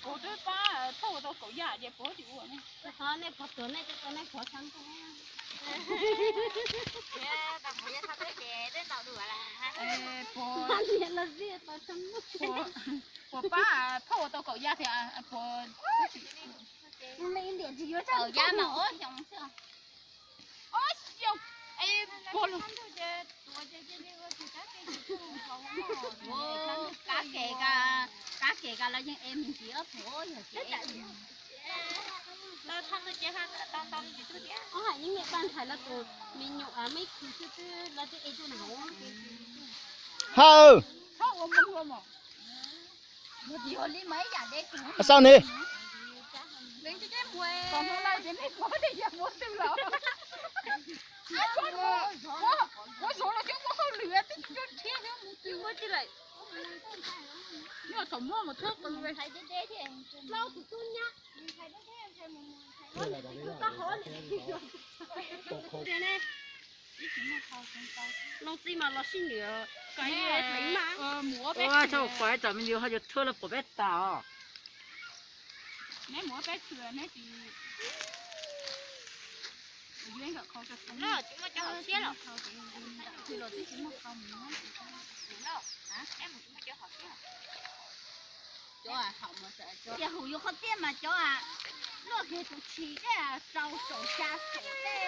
Puag twb pab thauj tau kaum yaj ces puag tsis ua ne. Qhov nej puag tuag nej tau nej qhov tshab ntuj. Puas pab thauj tau kaum yaj thiab puas? Kaum yaj mas ob xyoo xwb. Ob xyoo. Es puas los? Kab ke, kab ke ko los yeej es me ntsis ob puas yog ces. Ob hais yeej me paj ntxhais los tus me nyuam me khwv xwb twb los twb es tuaj na hauv. Hawm. Xav ni. Loo txij mas los sib nyiam, koj ib leeg mas. Ua tsaug, kuv ib tsoom me nyuam ho yuav thuab los pom peb tas os. Cov hum yuav qhov tiaj mas cov luaj kiag tus tshis tej rau saum xya saum tej.